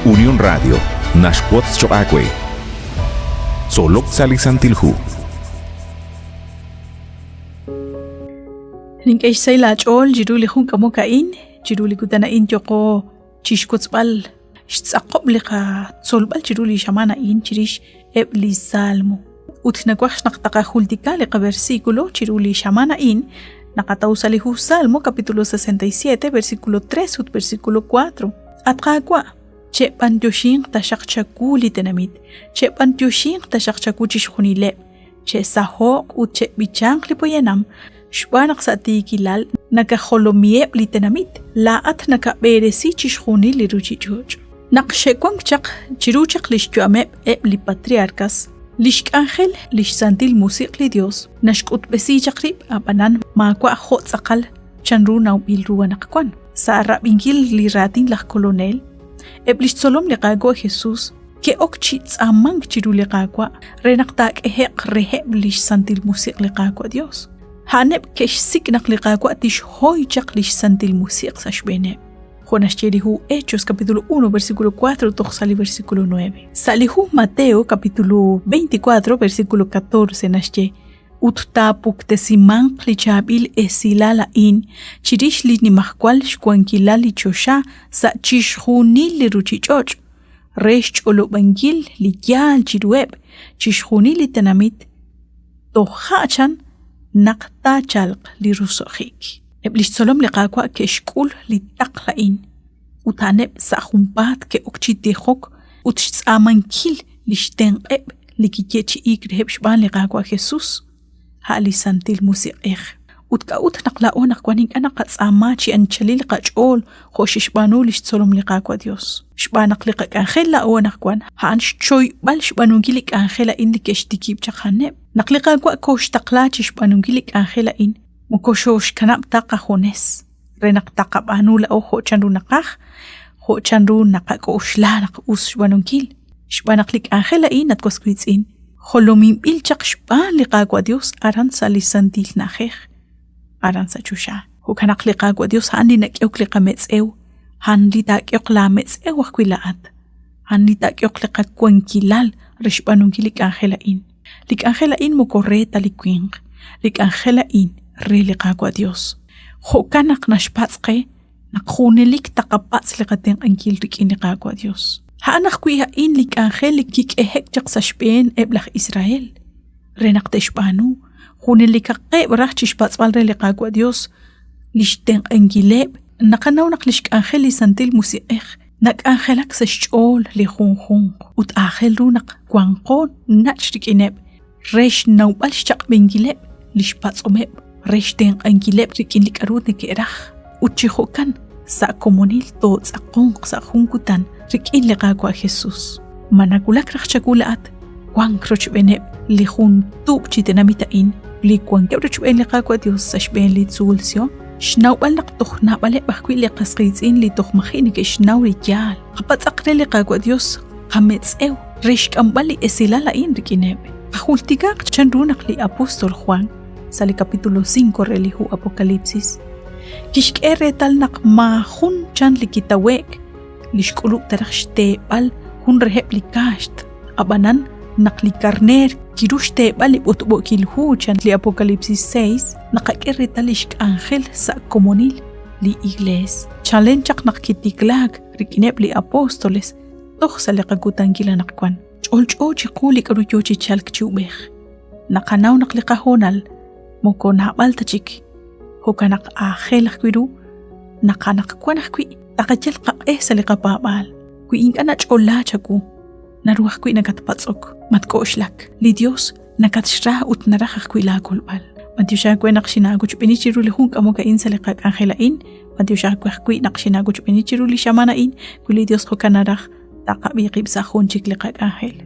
Unión Radio naxwotz choq' aawe. Tzolok sa' li Santil Hu. Nink'e xsahil aach'ool chiru li jun k'amok a'in, chiru li kutan a'in yoqo chixwotzb'al xtz'aqob' li qatzolb'al chiru li xamaan a'in chirix eb' li salmo. Ut nawaj naq taqajultika li qaversículo chiru li xamaan a'in naqataw sa' li hu Salmo capítulo 67 versículo 3 ut versículo 4. At Qaawa', che'b'antioxinq taxaq chawu li tenamit, che'b'antioxinq taxaq chawu chixjunileb', che'saho'q ut che'b'ichanq li poyanam, xb'aan naq sa' tiikilal nakajolomiheb' li tenamit, laa'at nakab'eresi chixjunil li ruuchich'och'. Naq xe'wank chaq chiru chaq li xyu'ameb' eb' li patriarcas, li xk'anjel li xsantil musiq' li Yos naxk'utb'esi chaq rib' ab'anan maawa' jo' tz'aqal chanru nawb'il ru anaqwan. Sa' rab'inkil li raatin laj Kolonel, eb' li xtzolom li Qaawa' Jesus ke'ok chi tz'aamank chiru li Qaawa' re naq taak'ehe'q reheb' li xsantil musiq' li Qaawa' Dios. A'aneb' ke'xsik' naq li Qaawa' tixhoy chaq li xsantil musiq' sa' xb'eeneb'. Jo' naxye li hu Hechos capítulo 1 versículo 4 toj sa' li versículo 9. Sa' li hu Mateo capítulo 24 versículo 14 naxye ut taapuktesimanq li chaab'il esilal a'in chirix li nimajwal xwankilal li choxa sa' chixjunil li ruuchich'och' re xch'olob'ankil li yaal chiruheb' chixjunil li tenamit toja' chan naq taachalq li roso'jik. Eb' li xtzolom li Qaawa' ke'xk'ul li taql a'in ut a'aneb' sa' junpaat ke'ok chi tijok ut xtz'aamankil li xtenq'eb' li kiyeechi'iik reheb' xb'aan li Qaawa' Jesus. a' li Santil Musiq'ej. Ut k'a'ut naq laa'o anaqwan ink'a' naqatz'aama chi anchalil qach'ool jo' xe'xb'aanu li xtzolom li Qaawa' Dios? Xb'aan naq li qak'anjel laa'o anaqwan a'an xchoyb'al xb'aanunkil li k'anjel a'in li ke'xtikib' chaq a'aneb'. Naq li Qaawa' kooxtaqla chi xb'aanunkil li k'anjel a'in, moko xooxkanab' ta qajunes re naq taqab'aanu laa'o jo' chanru naqaj, jo' chanru naqak'oxla naq us xb'aanunkil. Xb'aan naq li k'anjel a'in, at was wiitz'in, jolominb'il chaq xb'aan li Qaawa' Dios aran sa' li santil na'ajej, aran sa' choxa. Jo'kan naq li Qaawa' Dios a'an li nak'ehok li qametz'ew, a'an li taak'ehoq laa metz'ew ajwi' laa'at, a'an li taak'ehoq li qawankilal re xb'aanunkil li k'anjel a'in. Li k'anjel a'in moko re ta li winq, li k'anjel a'in re li Qaawa' Dios. Jo'kan naq naxpatz' qe naq junelik taqapatz' li qatenq'ankil rik'in li Qaawa' Dios. A'an ajwi' a'in li k'anjel li kik'ehe'k chaq sa' xb'een eb' laj Israel re naq te'xb'aanu, junelikaqeb' raj chixpatz'b'al re li Qaawa' Dios li xtenq'ankileb'. Naqanaw naq lix k'anjel li Santil Musiq'ej nak'anjelak sa' xch'ool li junjunq ut aajel ru naq wanqo nach' rik'ineb' re xnawb'al xchaq'b'enkileb' li xpatz'omeb' re xtenq'ankileb' rik'in li k'a'ru neke'raj ut chi jo'kan sa' komonil tootz'aqonq sa' jun kutan rik'in li Qaawa' Jesus. Ma nawulak raj chawu laa'at wank rochb'eeneb' li jun tuub' chi tenamit a'in li wankeb' rochb'een li Qaawa' Dios sa' xb'een li tzuul Sion? Xnawb'al naq toj naab'aleb' ajwi' li qas qiitz'in li toj maji' neke'xnaw li yaal. Qapatz'aq re li Qaawa' Dios qametz'ew re xk'amb'al li esilal a'in rik'ineb'. Qajultikaq chanru naq li apóstol Juan sa' li capítulo 5 re li hu Apocalipsis kixk'e reetal naq maajun chan li kitawe'k li xk'ulub' ta raj xteeb'al jun reheb' li kaaxt. Ab'anan, naq li karneer kiru xteeb'al li b'otb'ookil hu chan li Apocalipsis 6, naqak'e reetal li xk'anjel sa' komonil li Iglees. Chalen chaq naq kitiklaak rik'ineb' li apóstoles toj sa' li qakutankil anaqwan. Ch'olch'o chiqu li k'aru yoo chi chalk chi ub'ej. Naqanaw naq li qahoonal moko naab'al ta chik. Jo'kan naq aajel ajwi' ru naq anaqwan ajwi' taqayal qaq'e sa' li qapaab'aal. Wi ink'a' nach'ola chawu, naru ajwi' nakatpatz'ok. Matk'oxlak, li Dios nakatxra ut naraj ajwi' laa kolb'al. B'antiox aawe naq xinaawochb'eeni chiru li jun k'amok a'in sa' li qak'anjel a'in. B'antiox aawe ajwi' naq xinaawochb'eeni chiru li xamaan a'in. Wi li Dios jo'kan naraj, taqab'i qib' sa' jun chik li qak'anjel.